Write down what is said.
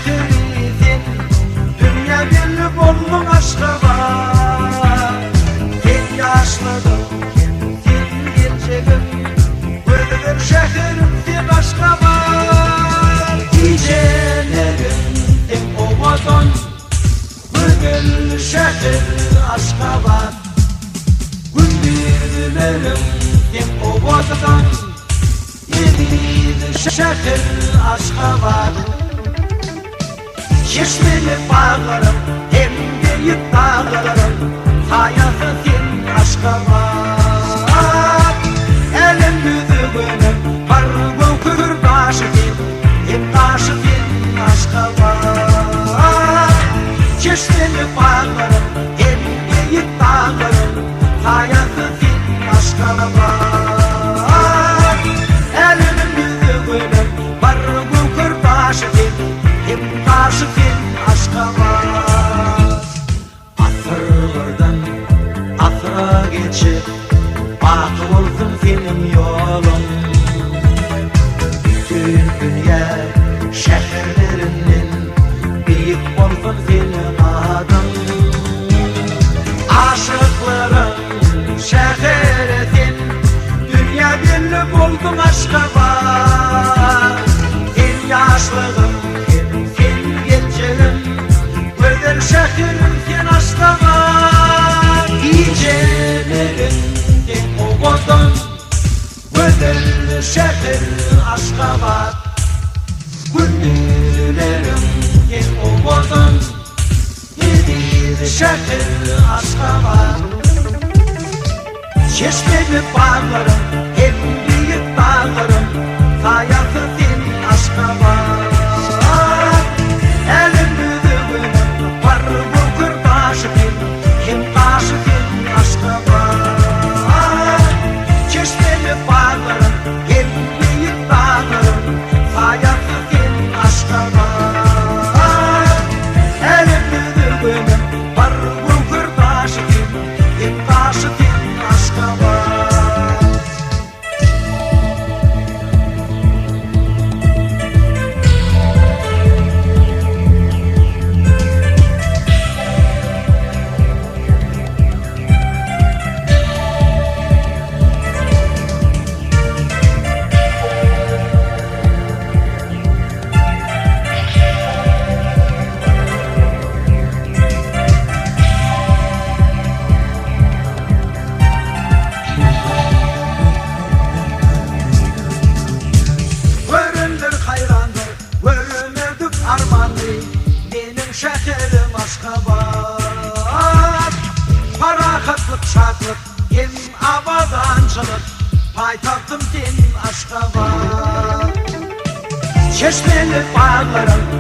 şäheri sen, Dünýä belli bolduň Aşgabat. Sen ýaşlygym hem sen geljegim, Gözel şäherim sen Aşgabat. Gijeleriň iň owadan, Gözel şäher Aşgabat. Gündizleriň iň owadan, Eziz şäher Aşgabat. Çeşmeli baglaryň hem beýik daglaryň Saýasy sen Aşgabat. Älem ýüzi gönem bir göwher daşy sen, Hem daşy sen Aşgabat. Çeşmeli baglaryň hem beýik daglaryň Saýasy sen Aşgabat. Älemiň ýüzi gönem bir göwher daşy sen, Hem daşy sen Aşgabat. Asyrlardan asyra geçip, Baky bolsun seniň ýoluň. Bütin dünýä şäherlerinden Beýik bolsun seniň adyň. Aşyklaryň şäheri sen, Dünýä belli bolduň Aşgabat. Sen ýaşlygym hem sen geljegim, Gözel şäherim sen Aşgabat. Gijeleriň deň owadan, Gözel şäher Aşgabat. Gündizleriň deň owadan, Eziz şäher Aşgabat. Çeşmeli baglaryň hem beýik daglaryň Saýasy sen Aşgabat. Älem ýüzüginiň bir göwher daşy sen, Hem gaşy sen Aşgabat. Çeşmeli baglaryň hem beýik daglaryň Saýasy sen Aşgabat. Älem ýüzüginiň bir göwher daşy sen, Hem daşy sen Aşgabat. Görenler haýrandyr, görmedik armanly, Meniň şäherim Aşgabat. Parahatlyk, şatlyk hem abadançylyk, Paýtagtym sen Aşgabat. Çeşmeli baglaryň.